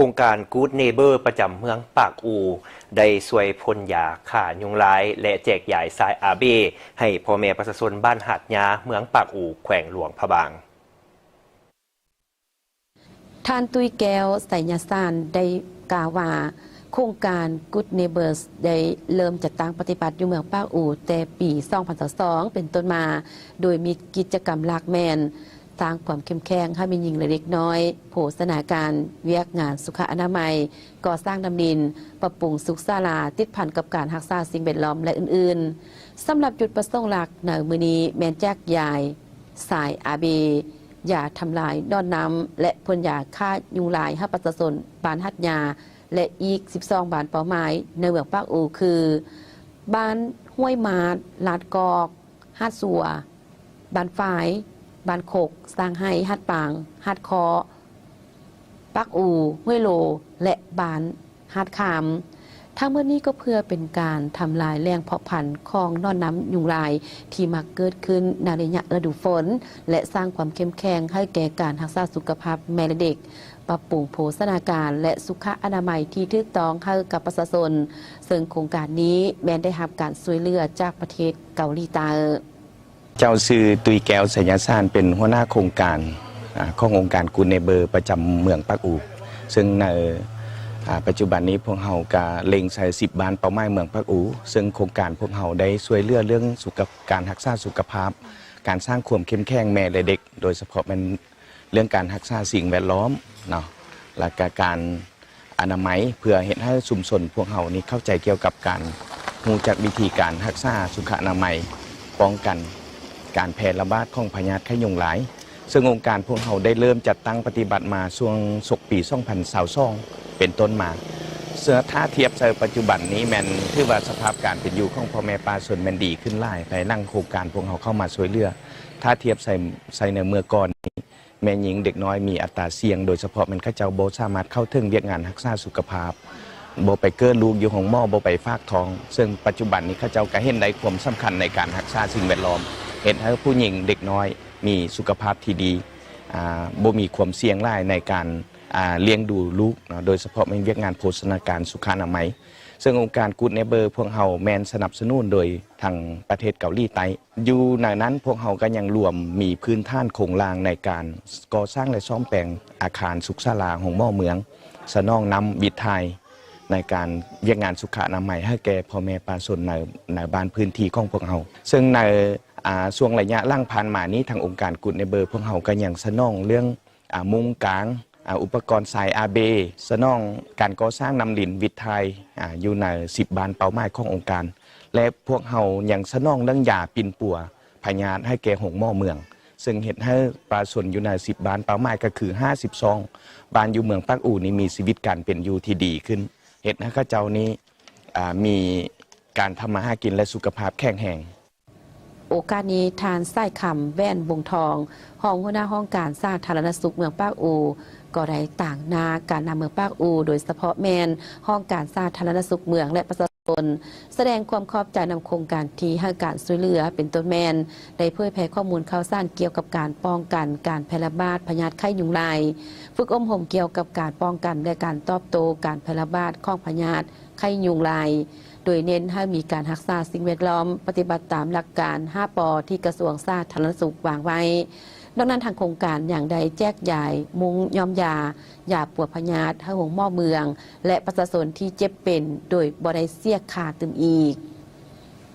ອົງການ Good Neighbor ປະຈຳເມືອງປາກອູ ໄດ້ຊ່ວຍພົ່ນຢາຂ້າຍຸງລາຍ ແລະ ແຈກຢາຍຊາຍອາເບ ໃຫ້ພໍ່ແມ່ປະຊາຊົນບ້ານຫາດຍາ ເມືອງປາກອູ ແຂວງຫຼວງພະບາງ. ທ່ານ ຕຸ້ຍແກ້ວ ໄຊຍະສານ ໄດ້ກ່າວວ່າ ໂຄງການ Good Neighbors ໄດ້ເລີ່ມຈັດຕັ້ງປະຕິບັດຢູ່ເມືອງປາກອູແຕ່ປີສອງພັນຊາວສອງເປັນຕົ້ນມາ, ໂດຍມີກິດຈະກຳຫຼັກແມ່ນ ສ້າງຄວາມເຂັ້ມແຂງໃຫ້ແມ່ຍິງ ແລະ ເດັກນ້ອຍ, ໂພຊະນາການ, ວຽກງານສຸຂະອະນາໄມ, ກໍ່ສ້າງນ້ຳລິນ, ປັບປຸງສຸກສາລາ, ຕິດພັນກັບການຮັກສາສິ່ງແວດລ້ອມ ແລະ ອື່ນໆ. ສຳລັບຈຸດປະສົງຫຼັກໃນມື້ນີ້ແມ່ນແຈກຢາຍສາຍອາເບ, ຢາທຳລາຍໜອນນ້ຳ ແລະ ພົ່ນຢາຂ້າຍຸງລາຍໃຫ້ປະຊາຊົນບ້ານຫາດຍາ ແລະ ອີກສິບສອງບ້ານເປົ້າໝາຍໃນເມືອງປາກອູ ຄື ບ້ານຫ້ວຍມາດ, ລາດກອກ, ຫາດສັວ, ບ້ານຝາຍ, ບ້ານຄົກ, ສ້າງໄຮ່, ຫາດປາງ, ຫາດເຄາະ, ປາກອູ, ຫ້ວຍໂລ ແລະ ບ້ານຫາດຄາມ. ທັງໝົດນີ້ກໍເພື່ອເປັນການທຳລາຍແຫຼ່ງເພາະພັນຂອງໜອນນ້ຳຍຸງລາຍທີ່ມັກເກີດຂຶ້ນໃນໄລຍະລະດູຝົນ ແລະ ສ້າງຄວາມເຂັ້ມແຂງໃຫ້ແກ່ການຮັກສາສຸຂະພາບແມ່ ແລະ ເດັກ, ປັບປຸງໂພຊະນາການ ແລະ ສຸຂະອະນາໄມທີ່ຖືກຕ້ອງໃຫ້ກັບປະຊາຊົນ, ເຊິ່ງໂຄງການນີ້ແມ່ນໄດ້ຮັບການຊ່ວຍເຫຼືອຈາກປະເທດເກົາຫຼີໃຕ້. ເຈົ້າຊື່ ຕຸ້ຍແກ້ວ ໄຊຍະສານ ເປັນຫົວໜ້າໂຄງການ ອາ ຂອງອົງການ Good Neighbor ປະຈຳເມືອງປາກອູ ເຊິ່ງໃນ ອາ ປັດຈຸບັນນີ້ພວກເຮົາກະເລັງໃສ່ສິບບ້ານເປົ້າໝາຍເມືອງປາກອູ ເຊິ່ງໂຄງການພວກເຮົາໄດ້ຊ່ວຍເຫຼືອເລື່ອງສຸຂະ ການຮັກສາສຸຂະພາບ, ການສ້າງຄວາມເຂັ້ມແຂງແມ່ ແລະ ເດັກ, ໂດຍສະເພາະແມ່ນເລື່ອງການຮັກສາສິ່ງແວດລ້ອມເນາະ ແລະ ກະການ ອະນາໄມ ເພື່ອເຮັດໃຫ້ຊຸມຊົນພວກເຮົານີ້ເຂົ້າໃຈກ່ຽວກັບການຮູ້ຈັກວິທີການຮັກສາສຸຂະອະນາໄມ, ປ້ອງກັນການແຜ່ລະບາດຂອງພະຍາດໄຂ້ຍຸງລາຍ, ເຊິ່ງອົງການພວກເຮົາໄດ້ເລີ່ມຈັດຕັ້ງປະຕິບັດມາຊ່ວງສົກປີສອງພັນຊາວສອງເປັນຕົ້ນມາ. ເຊິ່ງຖ້າທຽບໃສ່ປັດຈຸບັນນີ້ແມ່ນຖືວ່າສະພາບການເປັນຢູ່ຂອງພໍ່ແມ່ປະຊາຊົນແມ່ນດີຂຶ້ນຫຼາຍ ພາຍຫຼັງໂຄງການພວກເຮົາເຂົ້າມາຊ່ວຍເຫຼືອ. ຖ້າທຽບໃສ່ ໃສ່ໃນເມື່ອກ່ອນນີ້ ແມ່ຍິງເດັກນ້ອຍມີອັດຕາສ່ຽງ, ໂດຍສະເພາະແມ່ນເຂົາເຈົ້າບໍ່ສາມາດເຂົ້າເຖິງວຽກງານຮັກສາສຸຂະພາບ, ບໍ່ໄປເກີດລູກຢູ່ໂຮງໝໍ, ບໍ່ໄປຝາກທ້ອງ, ເຊິ່ງປັດຈຸບັນນີ້ເຂົາເຈົ້າກໍເຫັນໄດ້ຄວາມສຳຄັນໃນການຮັກສາສິ່ງແວດລ້ອມ, ເຮັດໃຫ້ຜູ້ຍິງເດັກນ້ອຍມີສຸຂະພາບທີ່ດີ, ອາ, ບໍ່ມີຄວາມສ່ຽງຫຼາຍໃນການ, ອາ, ລ້ຽງດູລູກເນາະ, ໂດຍສະເພາະແມ່ນວຽກງານໂພຊະນາການສຸຂະອະນາໄມ. ເຊິ່ງອົງການ Good Neighbor ພວກເຮົາແມ່ນສະໜັບສະໜູນໂດຍທາງປະເທດເກົາຫຼີໃຕ້. ຢູ່ໃນນັ້ນພວກເຮົາກໍຍັງລວມມີພື້ນຖານໂຄງລ່າງໃນການກໍ່ສ້າງ ແລະ ສ້ອມແປງອາຄານສຸກສາລາໂຮງໝໍເມືອງ, ສະໜອງນ້ຳ, ວິດຖ່າຍ, ໃນການວຽກງານສຸຂະອະນາໄມໃຫ້ແກ່ພໍ່ແມ່ປະຊາຊົນໃນ, ໃນບ້ານພື້ນທີ່ຂອງພວກເຮົາ. ເຊິ່ງໃນ, ອາ, ຊ່ວງໄລຍະຫຼັງຜ່ານມານີ້ ທາງອົງການ Good Neighbor ພວກເຮົາກໍຍັງສະໜອງເລື່ອງ ອາ ມຸງກາງ, ອາ ອຸປະກອນສາຍອາເບ, ສະໜອງການກໍ່ສ້າງນ້ຳລິນ, ວິດຖ່າຍ, ອາ ຢູ່ໃນສິບບ້ານເປົ້າໝາຍຂອງອົງການ ແລະ ພວກເຮົາຍັງສະໜອງເລື່ອງຢາປິ່ນປົວພະຍາດໃຫ້ແກ່ໂຮງໝໍເມືອງ, ເຊິ່ງເຮັດໃຫ້ປະຊາຊົນຢູ່ໃນສິບບ້ານເປົ້າໝາຍ ກໍຄືຫ້າສິບສອງບ້ານຢູ່ເມືອງປາກອູນີ້ມີຊີວິດການເປັນຢູ່ທີ່ດີຂຶ້ນ, ເຮັດໃຫ້ເຂົາເຈົ້ານີ້, ອາ ມີການທຳມາຫາກິນ ແລະ ສຸຂະພາບແຂງແຮງ. ໂອກາດນີ້ ທ່ານ ສາຍຄຳ ແຫວນວົງທອງ ຮອງຫົວໜ້າຫ້ອງການສາທາລະນະສຸກເມືອງປາກອູ ກໍໄດ້ຕາງໜ້າການນຳເມືອງປາກອູ ໂດຍສະເພາະແມ່ນຫ້ອງການສາທາລະນະສຸກເມືອງ ແລະ ປະຊາຊົນ ສະແດງຄວາມຂອບໃຈນຳໂຄງການທີ່ໃຫ້ການຊ່ວຍເຫຼືອ ເປັນຕົ້ນແມ່ນໄດ້ເຜີຍແຜ່ຂໍ້ມູນຂ່າວສານກ່ຽວກັບການປ້ອງກັນການແຜ່ລະບາດພະຍາດໄຂ້ຍຸງລາຍ, ຝຶກອົບຮົມກ່ຽວກັບການປ້ອງກັນ ແລະ ການຕອບໂຕ້ການແຜ່ລະບາດຂອງພະຍາດ ໄຂ້ຍຸງລາຍ, ໂດຍເນັ້ນໃຫ້ມີການຮັກສາສິ່ງແວດລ້ອມ, ປະຕິບັດຕາມຫຼັກການຫ້າ ປ ທີ່ກະຊວງສາທາລະນະສຸກວາງໄວ້. ນອກນັ້ນ, ທາງໂຄງການຍັງໄດ້ແຈກຢາຍມຸ້ງຍ້ອມຢາ, ຢາປົວພະຍາດໃຫ້ໂຮງໝໍເມືອງ ແລະ ປະຊາຊົນທີ່ເຈັບເປັນໂດຍບໍ່ໄດ້ເສຍຄ່າຕື່ມອີກ.